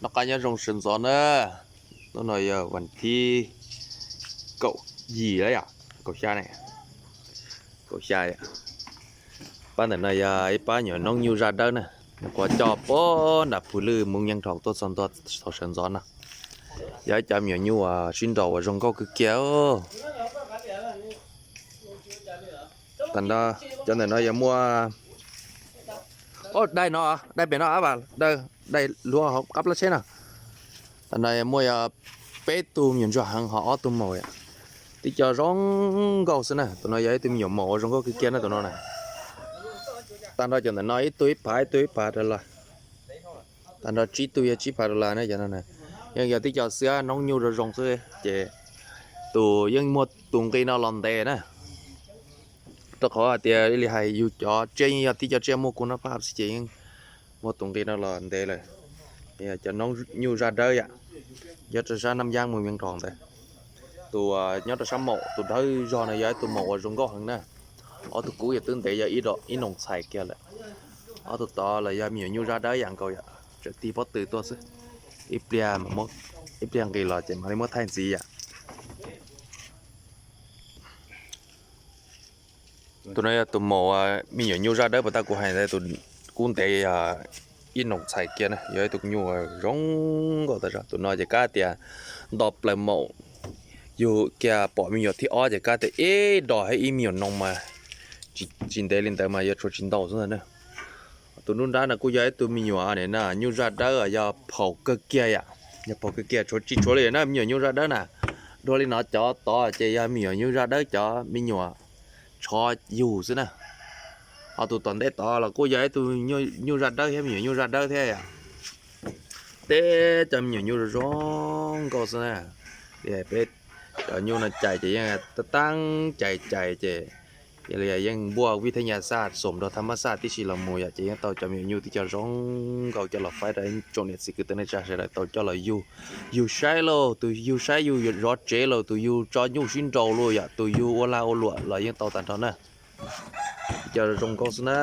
Noj qab nyob zoo sawv ntxov na. Hnub no yog vas thib kaum yim, kaum xya ne, kaum xya. Pab ntawm no yog ib pab nyuam noob nyuj zaj dawb na, nws kuj coj puag nram Phu Lwj Moos Yeej Rhoom tuaj txog ntua thaum sawv ntxov no. Yog ib cov me nyuam nyuj uas sib nraus uas zoo nkauj kawg kiag. Cov ntawm no yog muaj, dai no, dai pem no, dai luag hauv qab plab tsheb no. Tam no muaj yog peb tug me nyuam ntsuag heev ho ob tug maum, tib co zoo nkauj xwb na. Tus no yog ib tug me nyuam maum uas zoo nkauj kawg kiag na tus no na. Tag nrho cov ntawm no ib tug ib phav ib tug ib phav dollar. Tag nrho tsib tug yog tsib phav dollar na cov no. Yeej yog tib co xiab noob nyuj zoo zoo xwb ces tus yeej muaj tus nqi no los ntev na. Rau qhov hais tias li hais yus cov tsiaj yeej yog tib co tsiaj muaj kuv noj pab xwb ces yeej muaj tus nqi no los ntev lawm. Cov noob nyuj zaj dawb yam, nyob rau sab Naj Yab Moos Yeej Rhoom ntawd. Tus nyob rau sab maum tus dawb zog no yog ib tug maum uas zoo nkauj heev na. Ob tug kub yog twb ntev yog ib noog txhais kiag lawm. Ob tug tod los yog me nyuam nyuj zaj dawb yam nkaus yom, tseem tig pob tw tuaj xwb. Ib pliag, ib pliag nqis los ces mam li muab thaij ntxiv yom. Tus no yog tus maum me nyuam nyuj zaj dawb puas tau kuv hais ntawd, tus kub ntev ib noog txhais kiag na, yog ib tug nyuj zoo nkauj tas zog. Tus no ces kab tias nto plaws maum, yug kiag pom me nyuam thib ob ces kab tias ib dos thiab ib me nyuam noog mas tsis ntev li ntawd mas yuav tshuav tsis ntau xwb ntag na. Tus nruab nrab no kuj yog ib tug me nyuam nyuj zaj dawb yog phaum kawg kiag yom, yog phaum kawg kiag tshuav tsis tshuav li na me nyuam nyuj zaj dawb na. Dua li no cov tod ces yog me nyuam nyuj zaj dawb cov me nyuam tsho yug xwb na. Ho tus tom ntej tod los kuj yog ib tug nyuj zaj dawb thiab me nyuam nyuj zaj dawb thiab yom. Teb cov me nyuam nyuj zoo nkauj xwb na. Peb cov nyuj no cais ces yeej tab tab cais cais ces yog li yeej npuaj vib thab nyas xaj xom rau thab mab xaj tib si los mus yom, ces yeej tau cov me nyuam nyuj tib co zoo nkauj coj los faib rau tsoom niam txiv kwv tij neej tsa sawv daws tau coj los yug, yug saib lauj, tus yug saib yug zov tsev lauj, tus yug tso nyuj sib nraus lauj yom, tus yug ua lag ua luam los yeej tau tag nrho na. Cov zoo nkauj xwb na.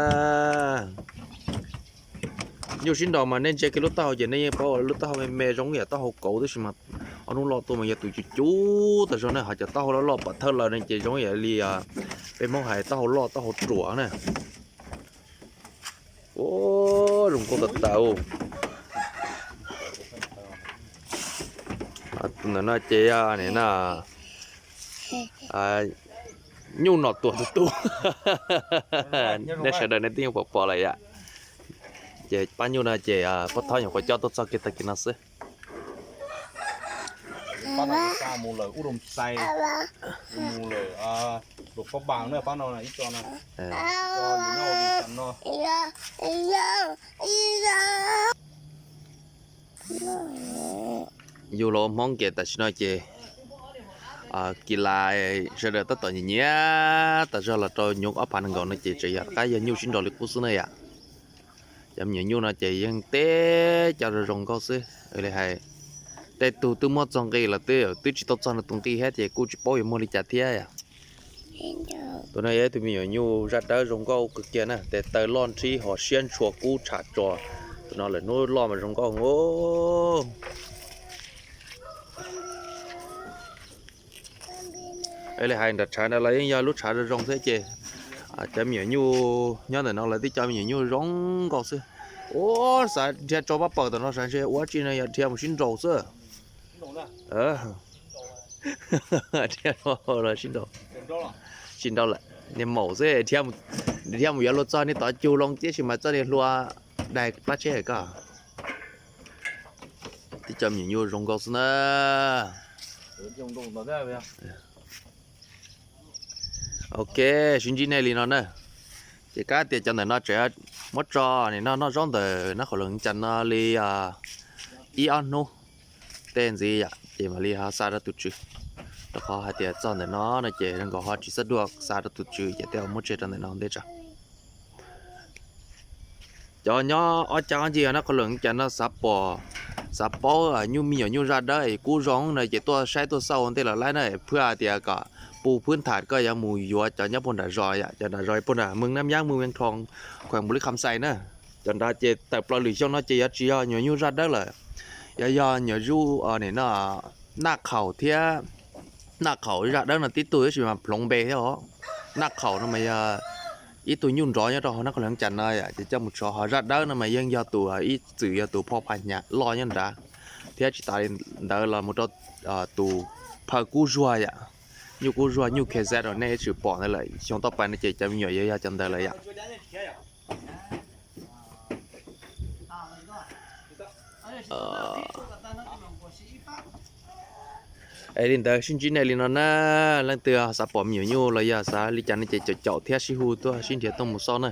Nyuj sib nraus mas nej ntsia kiag lub taub hau ces nej yeej paub lub taub hau me me zoo yam taub hau kauv, tab sis mas ob hnub loj tuaj mas yog tus cuv cuv tas zog na, ho cov taub hau loj loj pam thawj lawm ne ces zoo yam li peb Hmoob hais taub hau loj taub hau ruam na. Ua zoo nkauj tas tas. Ntawm no ces yog nim no nyuj nom tuam tus tub. Nej sawv daws nej twb yeej pom pom lawm yom. Ces pab nyuj no ces pab Thoj nyuam qhuav coj tuaj txog kiag tag kis no xwb. Yug los ua Hmoob ces tam sim no ces kis las sawv daws tab tom nyiam nyiam tas zog los rau nyuv ob phav nees nkaum no ces tseem yog rov qab yog nyuj sib nraus li qub xwb na yom. Cov me nyuam nyuj no ces yeej teb cov zoo zoo nkauj xwb li hais. Tej tug twb muab txog nqi los twb twb tsis tau txog nws tus nqi thiab ces kuj tsis paub yuav muag li cas thiab yom. Tus no yog ib tug me nyuam nyuj zaj dawb zoo nkauj kawg kiag na, tes taw loj nrhib ho siab ntshua kub tsham tso. Tus no lawm hnub loj mas zoo nkauj. Li hais nram tshav ntawd los yeej yog lub tshav zoo zoo thiab ces cov me nyuam nyuj nyob ntawm no lawv twb cov me nyuam nyuj zoo nkauj xwb. Ua xav dhia tso pab pawg tom no sav ntshe ua tsi no yog dhia mus sib nraus xwb. Dhia los sib nraus. Tsis nraus lawm, niag maum xwb, dhia mus yuav luag txog niag tod cug loo tib si mas txoj niag hlua dai plab tsheb hais koj. Tib co me nyuam nyuj zoo nkauj xwb na. Ok, sib ntsib nej li no na. Ces kab tias cov ntawm no tseem muab tso nim no noj zaub ntawm nab qhov loos cas no li ib ob hnub tej ntxiv yom, ces mam li ho xa rau tus tswv. Rau qhov hais tias txog ntawm no no ces zoo nkaus ho tsis txawj dua xa rau tus tswv ces tej zaum muab tseg rau ntawm no ntej tso. Cov nyob ob cag ob ncig nab qhov loos cas no xav pom, xav paub nyuj me nyuam nyuj zaj dawb es kub zoo no ces tuaj saib tuaj xauj ua ntej los laib na, phwj hais tias kom pub phwb tham koj yuav mus yuav cov nyob puag nram zos yom, cov nram zos puag nram Mws Nab Nyab, Mws Vias Thoo, khuees Npaus Lis Kham Xais na. Cov nrad ces tawm plaws lwm xyoo no ces yuav tsis yog nyuam nyuj zaj dawb lawm, yog yog nyuam nyuj no, naj qhaum thiab. Naj qhaum zaj dawb no tib tug tab sis mas ploov npe thiab os. Naj qhaum no mas yog ib tug nyuj nrov nyob rau hauv nab qhov leej cas no yom, ces coj mus tso. Ho zaj dawb no mas yeej yog tus ib txwm yog tus phoj pha hnyav loj nyob nrad, thiab tsis tas li ntawd los mus rau tus phaw kub zuag yom. Nyuj kub zuag, nyuj K Z uas nej ib txwm pom ntawd lawm, xyoo toj pais no ces cov me nyuam yuav yog cov ntawd lawm yom. Es li ntawd sib ntsib nej li no na, leej twg xav pom me nyuam nyuj los yog xav li cas no ces caum caum thiab sib hu tuaj sib nrhiav tuaj mus xauj na.